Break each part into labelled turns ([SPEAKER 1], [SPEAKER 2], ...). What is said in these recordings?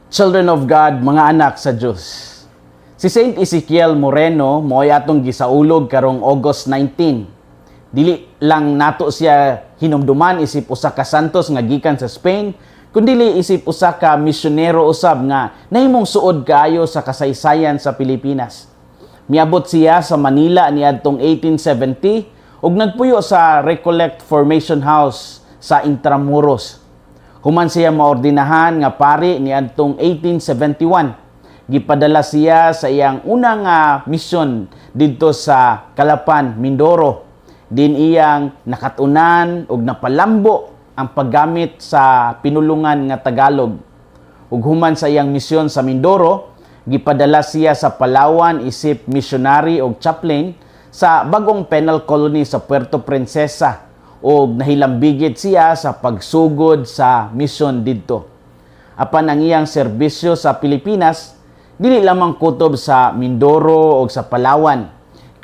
[SPEAKER 1] Children of God, mga anak sa Diyos. Si Saint Ezekiel Moreno mo'y atong gisaulog karong August 19. Dili lang nato siya hinumduman isip usa ka santos nga gikan sa Spain, kundili isip usa ka misyonero usab nga nahimong suod kaayo sa kasaysayan sa Pilipinas. Miabot siya sa Manila niadtong 1870 ug nagpuyo sa Recollect Formation House sa Intramuros. Human siya maordinahan nga pari niadtong 1871. Gipadala siya sa iyang unang misyon didto sa Calapan, Mindoro. Din iyang nakatunan ug napalambo ang paggamit sa pinulungan nga Tagalog. Ug human sa iyang misyon sa Mindoro, gipadala siya sa Palawan isip missionary og chaplain sa bagong penal colony sa Puerto Princesa ug nahilambigit siya sa pagsugod sa misyon didto. Apan ang iyang serbisyo sa Pilipinas dili lamang kutob sa Mindoro o sa Palawan,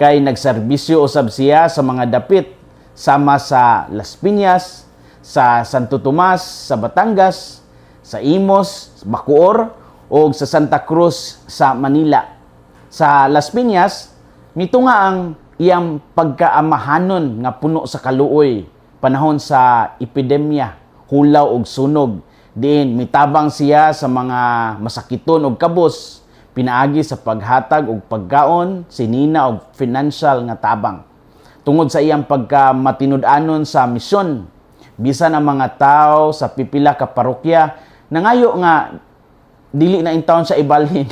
[SPEAKER 1] kay nagserbisyo usab siya sa mga dapit sama sa Las Piñas, sa Santo Tomas, sa Batangas, sa Imus, sa Bacoor o sa Santa Cruz sa Manila. Sa Las Piñas, mitunga ang iyang pagkaamahanon nga puno sa kaluoy panahon sa epidemya, hulaw ug sunog. Diin mitabang siya sa mga masakiton og kabos pinaagi sa paghatag og pagkaon, sinina og financial nga tabang. Tungod sa iyang pagka matinud-anon sa misyon, bisan ang mga tao sa pipila ka parokya nangayo nga dili na intawon siya ibalhin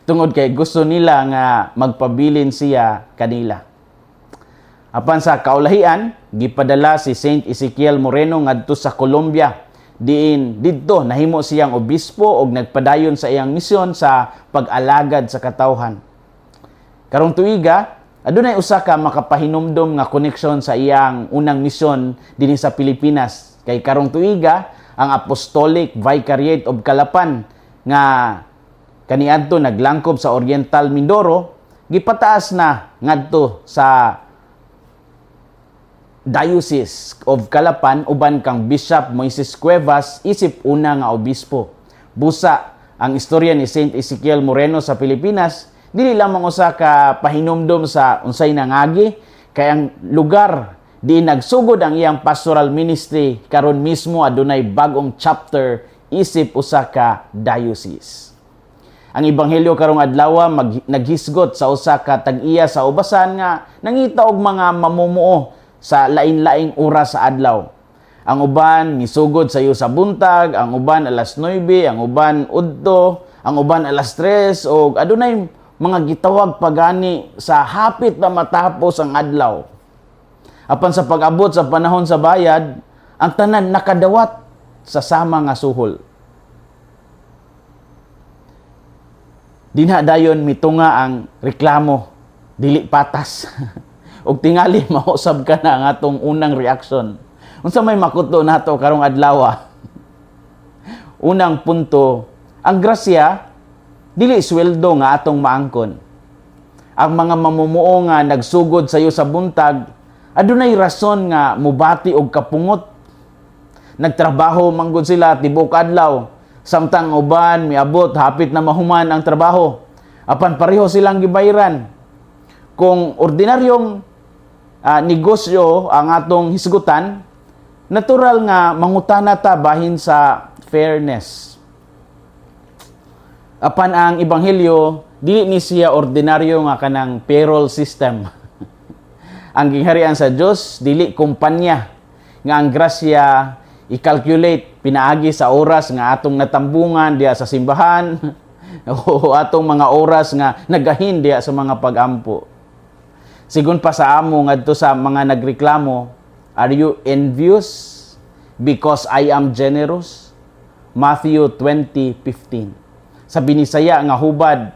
[SPEAKER 1] tungod kay gusto nila nga magpabilin siya kanila. Apan sa kaulahian, gipadala si Saint Ezekiel Moreno ngadto sa Colombia. Diin didto nahimo siyang obispo og nagpadayon sa iyang misyon sa pag-alagad sa katawhan. Karong tuiga, adunay usa ka makapahinumdom nga koneksyon sa iyang unang misyon dinhi sa Pilipinas. Kay karong tuiga, ang Apostolic Vicariate of Calapan nga kaniadto naglangkob sa Oriental Mindoro, gipataas na ngadto sa Diocese of Calapan uban kang Bishop Moises Cuevas isip una nga obispo. Busa ang istorya ni Saint Ezekiel Moreno sa Pilipinas dili lamang usa ka pahinumdom sa unsay nangagi, kay ang lugar di nagsugod ang iyang pastoral ministry karon mismo adunay bag-ong chapter isip usa ka diocese. Ang ebanghelyo karong adlaw naghisgot sa usa ka tag-iya sa ubasan nga nangita og mga mamumuo sa lain-laing oras sa adlaw. Ang uban misugod sayo sa buntag, ang uban alas 9, ang uban udto, ang uban alas 3 og adunay mga gitawag pagani sa hapit na matapos ang adlaw. Apan sa pag-abot sa panahon sa bayad, ang tanan nakadawat sa sama nga suhol. Dinha dayon mitunga ang reklamo, dili patas. Ug tingali mausab ka na ang atong unang reaksyon. Unsa may makuto nato karong adlaw? Unang punto, ang grasya dili sweldo nga atong maangkon. Ang mga mamumuo nga nagsugod sayo sa buntag, adunay rason nga mubati og kapungot. Nagtrabaho manggod sila tibuok adlaw, samtang uban miabot hapit na mahuman ang trabaho. Apan pareho silang gibayran. Kung ordinaryong negosyo ang atong hisgutan, natural nga mangutana ta bahin sa fairness. Apan ang ebanghelyo dili ni siya ordinaryo nga kanang payroll system. Ang gingharian sa Dios dili kumpanya nga ang grasya i-calculate pinaagi sa oras nga atong natambungan diha sa simbahan o atong mga oras nga nagahin diha sa mga pagampo. Sigon pa sa amo ngadto sa mga nagreklamo, "Are you envious because I am generous?" Matthew 20:15. Sa Binisaya nga hubad,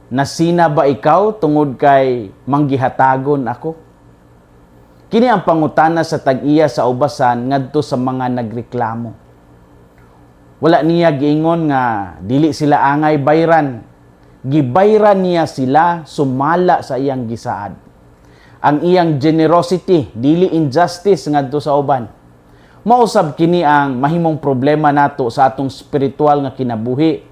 [SPEAKER 1] "Nasina ba ikaw tungod kay manggihatagon ako?" Kini ang pangutana sa tag-iya sa ubasan ngadto sa mga nagreklamo. Wala niya giingon nga dili sila angay bayran. Gibayran niya sila sumala sa iyang gisaad. Ang iyang generosity dili injustice ngadto sa uban. Mausab kini ang mahimong problema nato sa atong spiritual nga kinabuhi.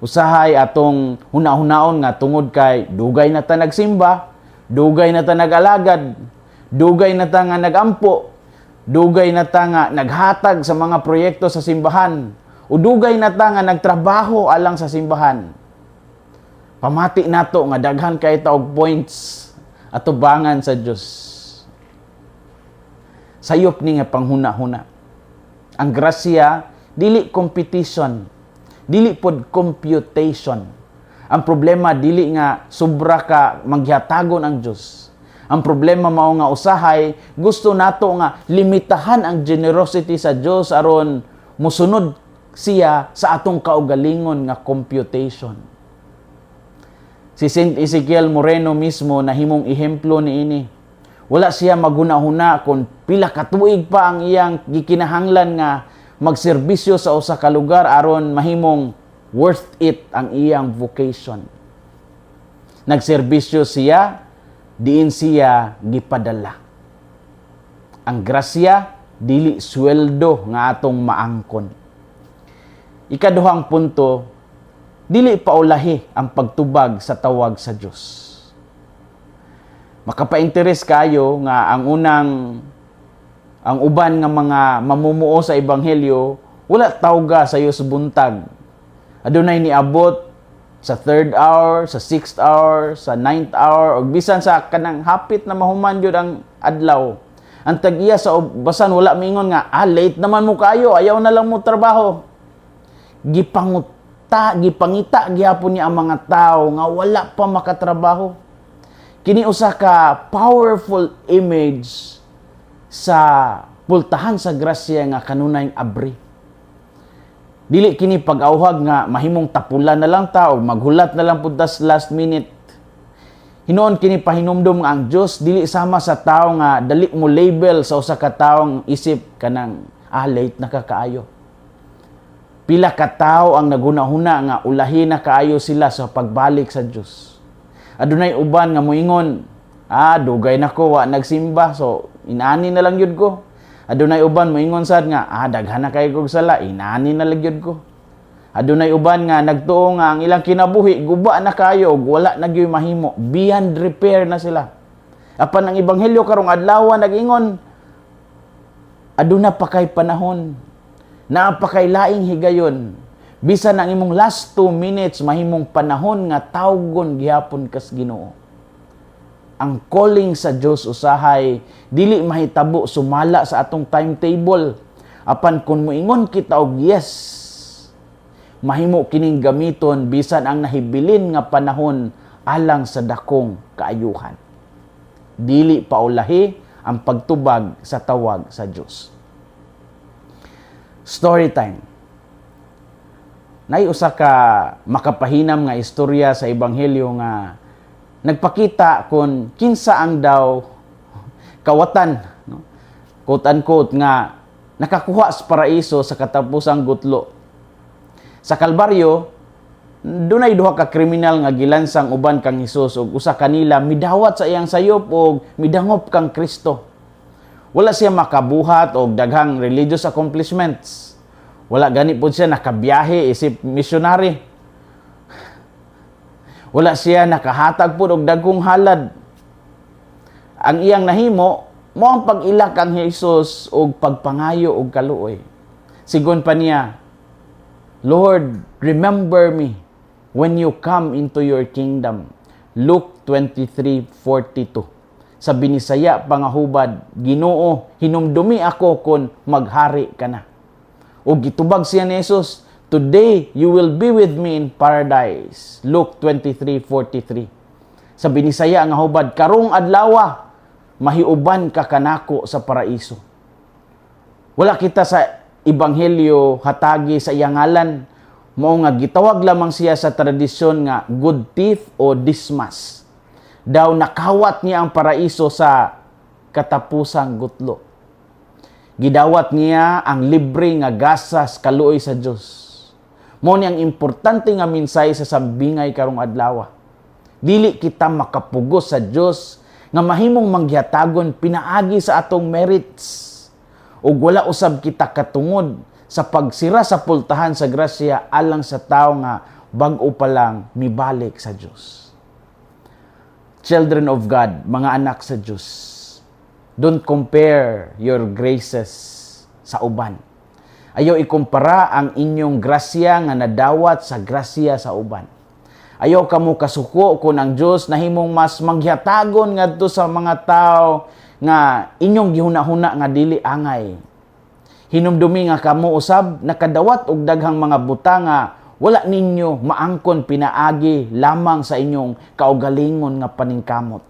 [SPEAKER 1] Usahay atong huna-hunaon nga tungod kay dugay na ta nagsimba, dugay na ta nag-alagad, dugay na ta nga nagampo, dugay na ta nga naghatag sa mga proyekto sa simbahan, o dugay na ta nga nagtrabaho alang sa simbahan. Pamati nato nga daghan kay ta og points atubangan sa Dios. Sayop ni nga panghuna-huna. Ang grasya dili competition, dili pod computation. Ang problema, dili nga sobra ka manggihatagon ang Dios. Ang problema mao nga usahay gusto nato nga limitahan ang generosity sa Dios aron musunod siya sa atong kaugalingon nga computation. Si Saint Ezekiel Moreno mismo nahimong ehemplo niini. Wala siya maghuna-huna kung pila ka tuig pa ang iyang gikinahanglan nga magserbisyo sa usa ka lugar aron mahimong worth it ang iyang vocation. Nagserbisyo siya diin siya gipadala. Ang grasya dili sweldo nga atong maangkon. Ikaduhang punto, dili paulahi ang pagtubag sa tawag sa Dios. Makapainteres kayo nga ang uban nga mga mamumuo sa ebanghelyo wala tawga sa sa buntag. Adunay niabot sa third hour, sa sixth hour, sa ninth hour, ug bisan sa kanang hapit na mahuman gyud ang adlaw. Ang tag-iya sa basan wala mingon nga, "Ah, late naman mo kayo, ayaw na lang mo trabaho." Gipanguta, gipangita gihapon niya ang mga tao nga wala pa makatrabaho. Kini usa ka powerful image sa pultahan sa grasya nga kanunay abri. Dili kini pag-awhag nga mahimong tapulan na lang ta o maghulat na lang pud tas last minute. Hinuon kini pahinumdom nga ang Dios dili sama sa tao nga dali mo label sa usa ka tawo isip kanang, "Ah, late na ka kaayo." Pila ka tawo ang naghuna-huna nga ulahi na kaayo sila sa pagbalik sa Dios. Adunay uban nga moingon, "Ah, dugay na ko wa nagsimba, so inani na lang gyud ko." Adunay uban moingon sad nga, "Ah, daghan na kay kog sala, inani na lang gyud ko." Adunay uban nga nagtuo nga ang ilang kinabuhi guba na kayo ug wala na gyud mahimo, beyond repair na sila. Apan ang ebanghelyo karong adlaw nag-ingon, aduna pa kay panahon. Naa pa kay laing higayon. Bisan ang imong last 2 minutes mahimong panahon nga tawgon gihapon kas Ginoo. Ang calling sa Dios usahay dili mahitabo sumala sa atong timetable. Apan kung moingon kita og yes, mahimo kining gamiton bisan ang nahibilin nga panahon alang sa dakong kaayuhan. Dili paulahi ang pagtubag sa tawag sa Dios. Story time. Nay usa ka makapahinam nga istorya sa ebanghelyo nga nagpakita kung kinsa ang daw kawatan, no? Quote unquote, nga nakakuha sa paraiso sa katapusang gutlo. Sa Kalbaryo, dunay duha ka kriminal nga gilansang uban kang Hesus ug usa kanila midawat sa iyang sayop ug midangop kang Kristo. Wala siya makabuhat og daghang religious accomplishments. Wala gani pud siya nakabiyahe isip missionary. Wala siya nakahatag pud og dagkong halad. Ang iyang nahimo mao ang pag-ilak kang Hesus og pagpangayo og kaluoy. Sigon pa niya, "Lord, remember me when you come into your kingdom." Luke 23:42. Sa Binisaya pa nga hubad, "Ginoo, hinumdumi ako kung maghari ka na." O gitubag siya ni Jesus, "Today you will be with me in paradise." Luke 23:43. Sa Binisaya nga hubad, "Karong adlawa, mahiuban ka kanako sa paraiso." Wala kita sa ebanghelyo hatagi sa iyang ngalan. Mao nga gitawag lamang siya sa tradisyon nga good thief o Dismas. Daw nakawat niya ang paraiso sa katapusang gutlo. Gidawat niya ang libre nga gasas kaluoy sa Dios. Mao ni ang importante nga mensahe sa sambingay karong adlaw. Dili kita makapugos sa Dios nga mahimong manggihatagon pinaagi sa atong merits. Ug wala usab kita katungod sa pagsira sa pultahan sa grasya alang sa tawo nga bag-o pa lang mibalik sa Dios. Children of God, mga anak sa Dios, don't compare your graces sa uban. Ayaw ikumpara ang inyong grasya nga nadawat sa grasya sa uban. Ayaw kamo kasuko kung ang Dios nahimong mas manghatagon ngadto sa mga tao nga inyong gihuna-huna nga dili angay. Hinumdumi nga kamo usab nakadawat og daghang mga butang nga wala ninyo maangkon pinaagi lamang sa inyong kaugalingon nga paningkamot.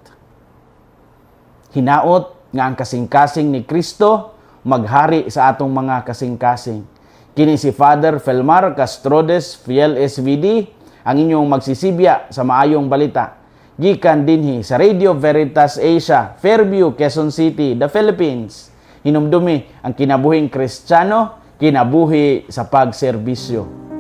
[SPEAKER 1] Hinaot nga ang kasing-kasing ni Kristo maghari sa atong mga kasing-kasing. Kini si Father Felmar Castrodes, Fiel SVD, ang inyong magsisibya sa maayong balita. Gikan dinhi sa Radio Veritas Asia, Fairview, Quezon City, the Philippines. Hinumdumi ang kinabuhing Kristiyano, kinabuhi sa pagserbisyo.